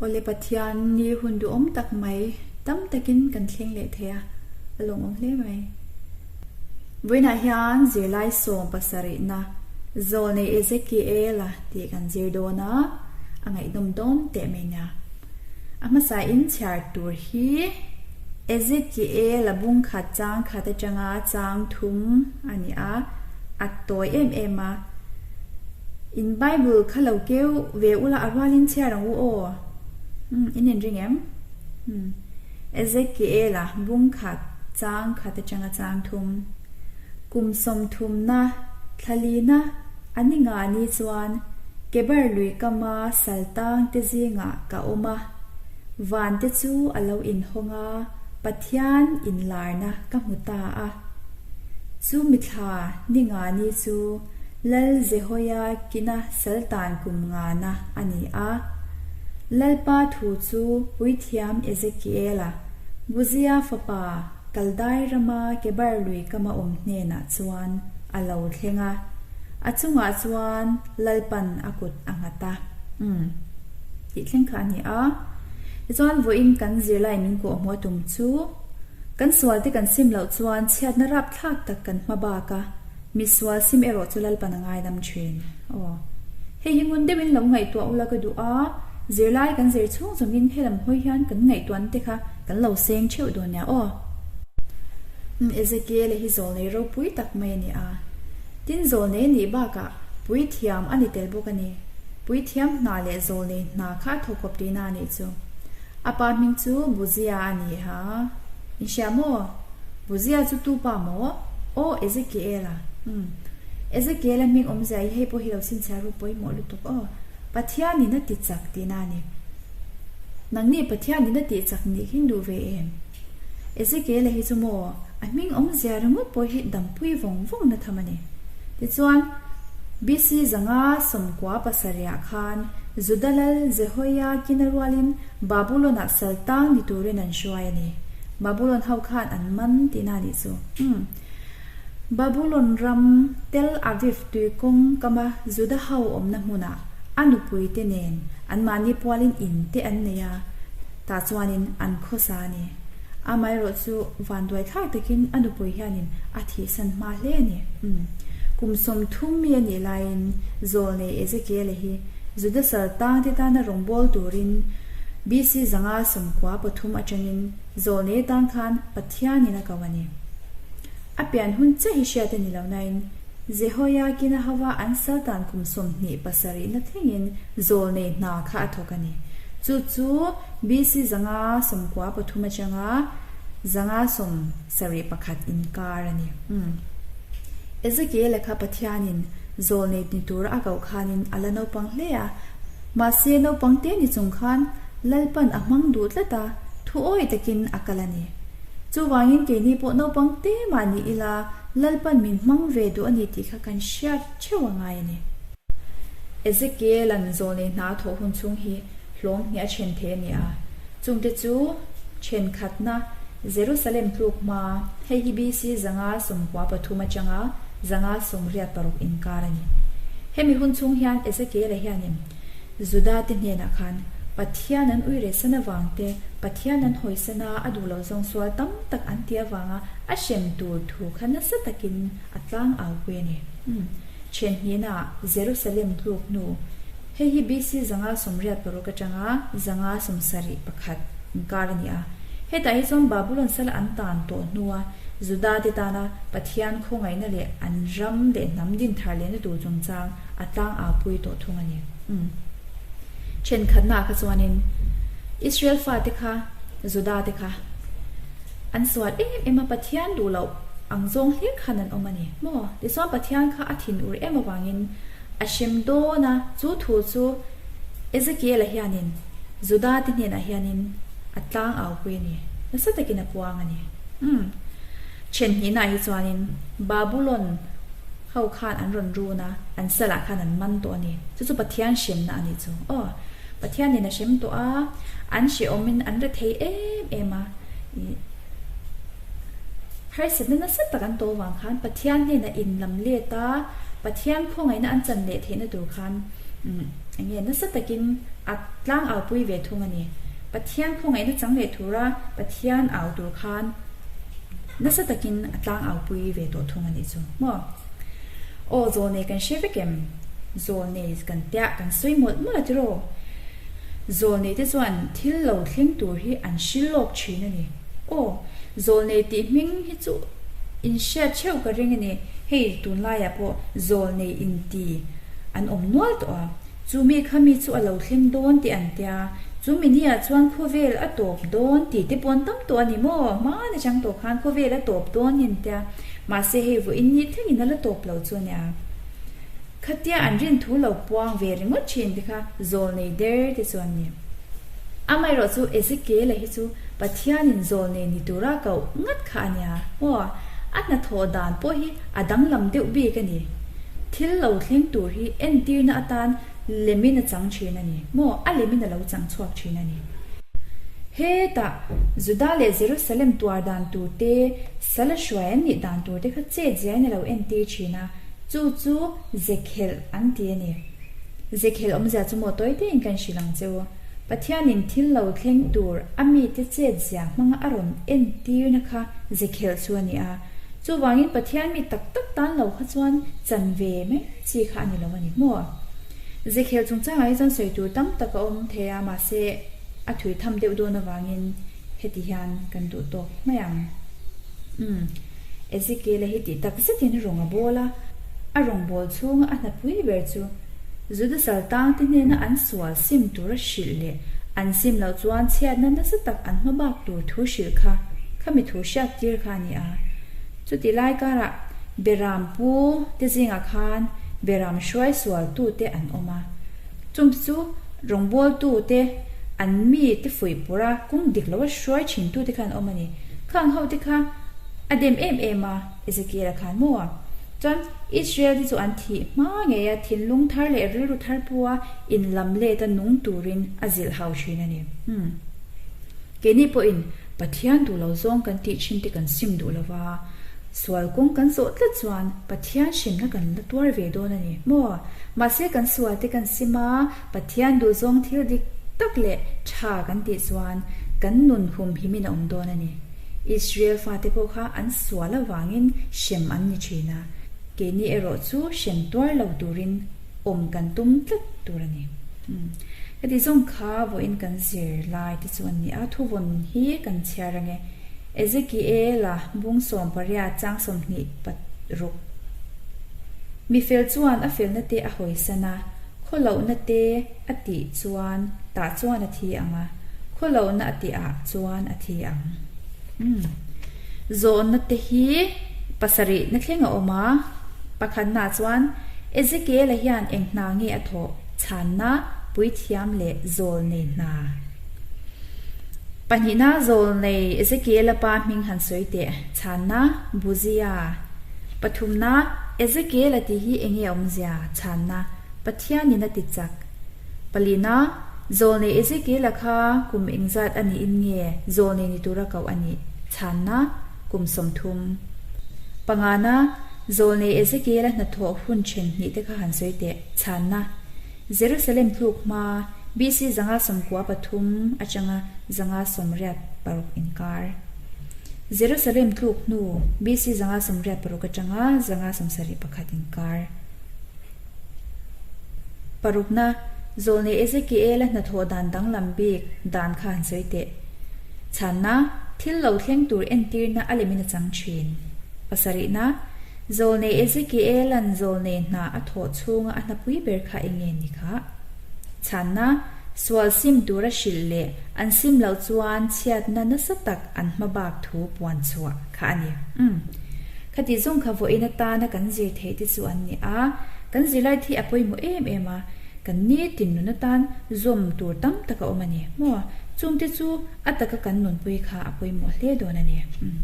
Awle Pathian ni hun duhawm tak mai tam takin kan thleng leh thei a, a lawmawm hle mai. Vawiinah hian zirlai 17na Zawlnei Ezekiela tih kan zir dawn a, a ngaihnawm dawn teh mai nia. A hmasa in chhiar tur hi Ezekiela bung khat chang khat atanga chang thum a ni a, a tawi em em a. In Bible kha lo keu ve ula a rualin chhiar ang u aw. Umm in inring em? Umm Ezekiela bung khat chang khat atanga chang thum. Kum 30na thlalina a ni nga ni chuan Kebar lui kama saltang te zingah ka awm a, van te chu a lo inhawng a, Pathian inlarna ka hmu ta a. Chu mithla ni nga ni chu Lal Jehoiakina saltan kum ngana a ni a. Lalpa thu chu Puithiam Ezekiela, Buzia fapa Kaldai rama Kebar lui kama awm hnenah chuan a lo thleng a, a chungah chuan Lalpan a kut a nghat a. Umm. Tih thleng kha a ni a. Tichuan vawiin kan zirlai min kawhhmuh a tum chu kan sualte kan sim loh chuan chhiatna rapthlak tak kan hma bak a, Misual sim erawh chu Lalpan a ngaidam thin. Aw. Hei hi ngun deuhin lo ngaihtuah ula ka duh a, zirlai kan zir chhung zawngin helam hawi hian kan ngaihtuahna te kha kan lo seng theuh dawn nia aw. Umm Ezekiel-a hi zawlnei ropui tak mai a ni a. Tin zawlnei a nih bakah puithiam a ni tel bawk a ni. Puithiam hna leh zawlnei hna kha a thawk kawp tihna a nih chu. A pa hming chu Buzia a ni ha. Inhria maw? Buzia chu tu pa maw? Aw, Ezekiel-a. Umm. Ezekiel-a hming awmzia hi hei pawh hi lo chhinchhiah ru pawimawh lutuk aw. Pathianin a ti chak tihna a ni. Nangni Pathianin a tih chak nih hi duh ve em? Ezekiel-a hi chu maw, a hming awmzia ringawt pawh hi dampui vawng vawng na tham a ni. Tichuan, BC 597 khan Juda lal Jehoiakina rualin Babulon-ah saltang ni turin an hruai a ni. Babulon ho khan an man tihna a nih chu. Umm. Babulon ram Tel Aviv tuikawng kama Juda ho awmna hmunah a nupuite nen anmahni pualin in te an nei a, tah chuanin an khawsa a ni. Amaherawh chu vanduai thlak takin a nupui hianin a thihsan hma hle a ni. Umm. Kum 30 mi a nih laiin Zawlnei Ezekiel-a hi Juda saltangte tana rawngbâwl turin BC 593 aṭangin Zawlnei atan khan Pathianin a ko a ni. A pian hun chiah hi hriat a ni lo nain, Jehoiakina hova an saltan kum 27na thlengin Zawlnei hna kha a thawk a ni. Chu chu BC 593 aṭanga 571 inkar a ni. Ezekiel-a kha Pathianin Zawlnei ni tura a koh khanin a la naupang hle a, mahse naupang te ni chung khan Lalpan a hmang duh tlat a, thu awi takin a kal a ni. Chuvangin keini pawh naupang te mah ni ila Lalpan min hmang ve duh a ni tih kha kan hriat theuh a ngai a ni. Ezekiel-a'n Zawlnei hna a thawh hun chhung hi hlawm hnih a then thei a ni a, chungte chu thenkhatna Jerusalem tluk hma, hei hi BC 593 atanga 586 inkar a ni. Hemi hun chhung hian Ezekiel-a hianin Juda te hnenah khan Pathian an ui rehsan avang te, Pathian an hawisan a, a duh loh zawng sual tam tak an tih avanga a hrem tur thu kha nasa takin a tlang au pui a ni. Then hnihnaah Jerusalem tluk hnu, hei hi BC 586 atanga 571 inkar a ni a. Hetah hi chuan Babulon sal an tan tawh hnua Juda te tana Pathian khawngaihna leh an ram leh hnam dinthar lehna tur chungchang a tlang au pui tawh thung a ni. Umm. Thenkhatnaah kha chuanin Israel fate kha, Juda te kha an sual em em a, Pathian duh loh ang zawng hlir khan an awm a ni maw? Tichuan Pathian kha a thinur em avangin a hrem dawn a, chu thu chu Ezekiel-a hianin Juda te hnenah hianin a tlang au pui a ni, nasa takin a puang a ni. Umm. Then hnihnaah hi chuanin Babulon ho khan an rawn run a, an salah khan an man tawh a ni. Chu chu Pathian hremna a nih chu. Aw, Pathianin a hrem tawh a, an hrehawmin an re thei em em a. Ih, harsatna nasa tak an tawh vang khan Pathian hnenah in lam let a, Pathian khawngaihna an chan leh theihna tur khan, umm. Eng nge nasa takin a tlang au pui ve thung a ni. Pathian khawngaihna chang leh tura Pathian au tur khan nasa takin a tlang au pui ve tawh thung a nih chu maw. Aw zawlnei kan hre vek em? Zawlnei kan tia kan sawi mawlh mawlh a tiraw? Zawlnei te chuan thil lo thleng tur hi an hrilh lawk thin a ni. Aw zawlnei tih hming hi chu in hriat theuh ka ring a ni. Hei tunlaiah pawh zawlnei inti an awm nual tawh a, chu mi kha mi chu a lo thleng dawn tih an tia, chu mi nia chuan khawvel a tawp dawn tih te pawh an tam tawh a ni maw? Hmana chang tawh khan khawvel a tawp dawn hi an tia, mahse hei vawiin ni thlengin a la tawp lo chu a nia. Khatia an rin thu lo puang ve ringawt thin te kha zawlnei der te chu an ni. Amaherawh chu Ezekiel-a hi chu Pathianin zawlnei ni tura koh ngat kha a nia maw? A hnathawh dan pawh hi a danglam deuh bik a ni. Thil lo thleng tur hi entirna atan lemin a chang thin a ni maw? A lemin a lo chang chhuak thin a ni. Hetah Juda leh Jerusalem tuar dan tur te, sala hruai an nih dan tur te kha chet ziain a lo entir thin a, chu chu Zekhelh an ti a ni. Zekhelh awmzia chu maw tawi tein kan hrilh ang che u. Pathianin thil lo thleng tur a mite chetzia hmanga a rawn entirna kha Zekhelh chu a ni a. Chuvangin Pathian mi tak tak tan lo kha chuan chan ve mai chi kha a ni lo a ni maw? Zekhelh chungchangah hi chuan sawi tur tam tak a awm thei a, mahse a thui tham deuh dawn avangin heti hian kan duh tawk mai ang. Umm. Ezekiel-a hi tih tak zetin rawng a bawl a, a rawngbâwl chhunga a hnapui ber chu Juda saltângte hnêna an sual sim tura hrilh leh an sim loh chuan chhiatna nasa tak an hma bâk tur thu hrilh kha khami thu hriattîr kha a ni a. Chutih lai kârah Beram pu te zîngah khân Beram hruai sualtute an awm a. Chungte chu rawngbâwltute an mite fuih pawrh a, kawng dik loa hruai ṭhintute kha an awm a ni. Khang hote kha a dem em em a, Ezekiel-a khan maw? Chuan Israel te chu an thih hma ngei a, thinlung thar leh rilru thar pua inlam let a nung turin a zilh hau thin a ni. Umm. Keini pawhin Pathian duh lo zawng kan tih thin te kan sim duh lo va, sual kawng kan zawh tlat chuan Pathian hrimna kan la tuar ve dawn a ni maw? Mahse kan sual te kan sim a, Pathian duh zawng thil dik tak leh tha kan tih chuan kan nun humhimin a awm dawn a ni. Israel fate pawh kha an sual avangin hrem an ni thin a, keini erawh chu hrem tuar lo turin awm kan tum tlat tur a ni. Heti zawng kha vawiin kan zir lai te chu an ni a, thuvawn hi kan chhiar ange. Ezekiel-a bung 18 chang 26. Mi fel chuan a felna te a hawisan a, khawlohna te a tih chuan tah chuan a thi ang a, khawlohna a tih ah chuan a thi ang. Umm. Zawhna te hi pasarihna thleng a awm a, pakhatna chuan Ezekiel-a hian eng hna nge a thawh? Chhanna, Puithiam leh zawl nei hna. Pahnihna zawl nei Ezekiel-a pa hming han sawi teh. Chhanna, Buzia. Pathumna, Ezekiel-a tih hi eng nge a awmzia? Chhanna, Pathianin a ti chak. Palina, Zawlnei Ezekiel-a kha kum engzat a niin nge zawlnei ni tura koh a nih? Chhanna, Kum 30. Pangana, Zawlnei Ezekiel-a hnathawh hun then hnih te kha han sawi teh. Chhanna, Jerusalem tluk hma, BC 593 atanga 586 inkar. Jerusalem tluk hnu, BC 586 atanga 571 inkar. Parukna, Zawlnei Ezekiel-a hnathawh dan danglam bik dan kha han sawi teh. Chhanna, Thil lo thleng tur entirna a lemin a chang thin. Pasarihna, Zawlnei Ezekiel-a'n zawlnei hna a thawh chhunga a hnapui ber kha eng nge ni kha? Chhanna, Sual sim tura hrilh leh an sim loh chuan chhiatna nasa tak an hma bak thu puan chhuah kha a ni. Umm. Khati zawng kha vawiin atana kan zir theih te chu an ni a, kan zirlai thi a pawimawh em em a, kan nitin nun atan zawm tur tam tak a awm a ni maw? Chungte chu a taka kan nunpui kha a pawimawh hle dawn a ni. Umm.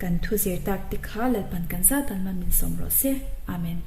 Kan thu zir tak te kha Lalpan kan zat an man min sawm rawh se. Amen.